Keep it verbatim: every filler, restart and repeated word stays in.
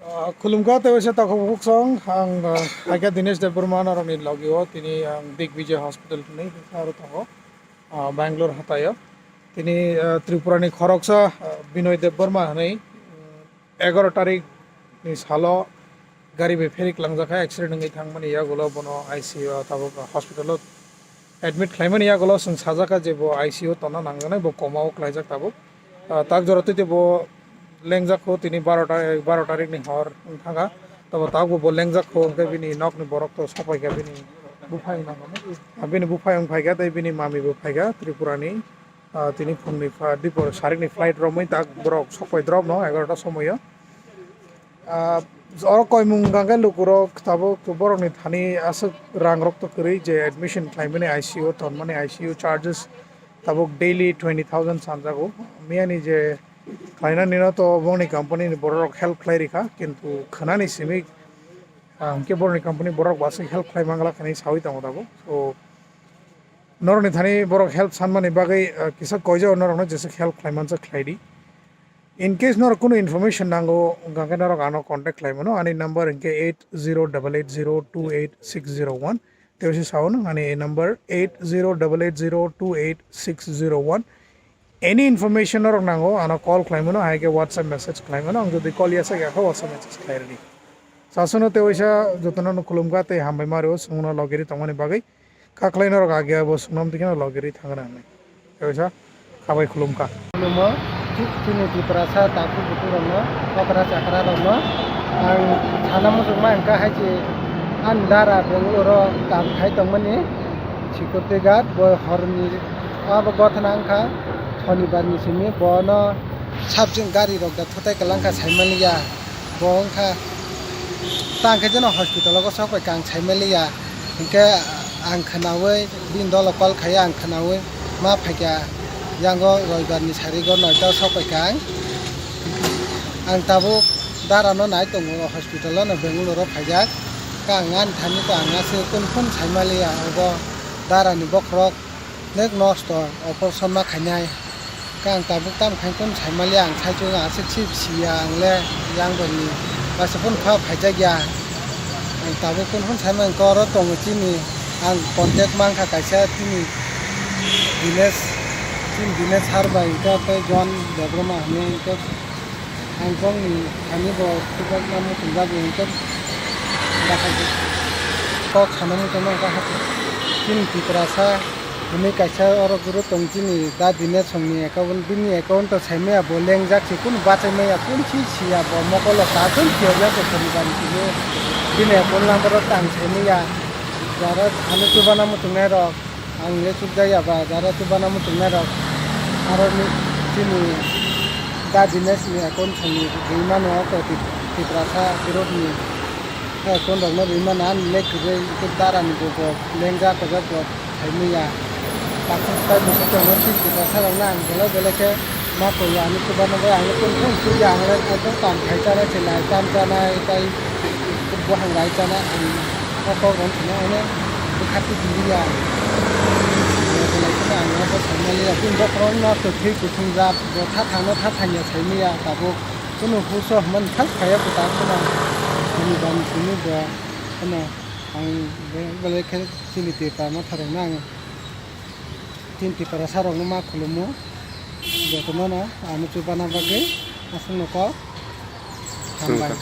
Ah, khulumkha tei waisa takhuk bukhuk song, ang, ah, haikhe Dinesh Debbarma norokni logio, tini ang Digvijay Hospital hwnwi aro tongo, ah, Bangalore hataio. Tini, ah, Tripurani khoroksa, ah, Binoy Debbarma hwnwi, mm, egaroh tarikni salo gari bai pherik langjakha, accident wngwi thangmani yagulo bono I C U o tabuk hospital o admit khlaimani yagulo chwng sajakha je bo I C U tonna nangjaknai, bo coma o klaijak tabuk. Ah, tak jora twi tei bo lengjak kho tini baro ta, baro tarikni hor wng thangkha. Tabo tabuk bo lengjak kho, hwnkhe bini nokni borok to sokpaikha, bini buphai wng nangkha. Ah, bini buphai wng phaikha tei bini mami bo phaikha Tripurani. Ah, tini phungni pha-, dipor sarikni flight romwi tak borok sokpai drop no egaroh ta somoio. Ah, oro koimung hwnkha khe lukurok tabuk borokni thani aswk rangrok to kwrwi je admission khlaimani I C U tonmani I C U charges tabuk daily twenty thousand sanjago. Miyani je khlainani no to bongni company ni borok help khlai rikha, kintu khwnani simi, ah, hwnkhe borokni company borok bo aswk help khlai mangla khe hinwi sawi tongo tabuk. So, norokni thani borok help sanmani bagwi, ah, kisa koijago norokno jeswk help khlai manjak khlai di. In case norok kunu information nango, hwnkha khe norok ano contact khlai mano. Ani number hwnkhe eight zero double eight zero two eight six zero one. Tei se sao nang ani number eight zero double eight zero two eight six zero one. Any information norok nango, ano call khlai mano, hai khe WhatsApp message khlai mano. Ang jodi call ya sak ya khe WhatsApp message khlai rwdi. Sasono tei waisa jotono no khulumkha tei hambai ma rwo, chwngno logiri tongmani bagwi. Kha khlai norok age abo swnam twi kheno logiri thangna hinwi. Tei waisa khabai khulumkha. Khulumo, chini Tiprasa takhuk bukhuk rokno, okra chakra rokno ang sana muchungma hwnkha hai se ani dara Bangalore o kam khai tongmani security guard, bo horni abo gothana wngkha, Shonibar ni simi bono sabjing gari rok da thutai kwlangkha saimaliya. Bo wngkha, ta hwnkhe jeno hospital o sok bai kha ang saimaliya. Hinkhe ang khwnaui bini dolo call khaiya, ang khwnaui ma phaikha, yango roibar ni sarigo noita o sok bai kha ang. Ang tabuk dara no nai tongo, hospital o no Bangalore o phaijak. Kha ang ani thani to ang aswk kunu phone saimaliya, obo dara ni bokhorok nek nosto, operation ma khainai. Kha ang tabuk tamo khai kunu saimaliya, ang saichung aswk sip siya ang le, yang rok ni basa phone kha phaijakya. Ang tabuk kunu phone saimani, khe oro tongo chini, ang contact mankha kaisa chini Dinesh, chini Dinesh sir bai, hwnkhe tei John Debbarma hinwi, hwnkhe ang bongni thani bo tubakna muchungjagwi, hwnkhe kok sana muchungma wngkha chini Tiprasa. Hwnwi kaisa oro guru tong chini da Dinesh songni account, bini account o saimaya bo lengjak se, kunu bachai maya, kunu si siya bo mokolo ta chun kiya ya bo soni bani sini. Bini account number o tang saimaya, jara ano chubana muchungnai rok, ang le chukjaya ba, jara chubana muchungnai rok, aro ni chini da Dinesh ni account songni rwi mano, o to Tip-, Tiprasa group ni. Hai, kon rok no rwi mano, ani le kwrwi, hwnkhe dara ni bo bo lengjak kwchak bo khai manya. Takhuk tai bukhuk tongma sik kwchak sa rok no ang belai belai khe ma koi ya, ani chuba no bai ang le kon phung suk ya, ang le ekdom kam khai chanai se lai cham chanai tai buphang rai chanai ang o kok rok no thangma hwnwi bwkha twi twi ya. Belai kheno ang abo sai mali ya, bini bokhorok no kwthwi kuthung jak, bo tha thang no tha thang ya sai manya tabuk. Chwngno huso hwnmani sak phaiya kwtal kheno, ani bani simi bo kheno ang be-, belai khe chini Tiprasa rokno ang chini Tiprasa rokno ma khulumo, jotono no ano chubana bagwi aswkno kok hambai.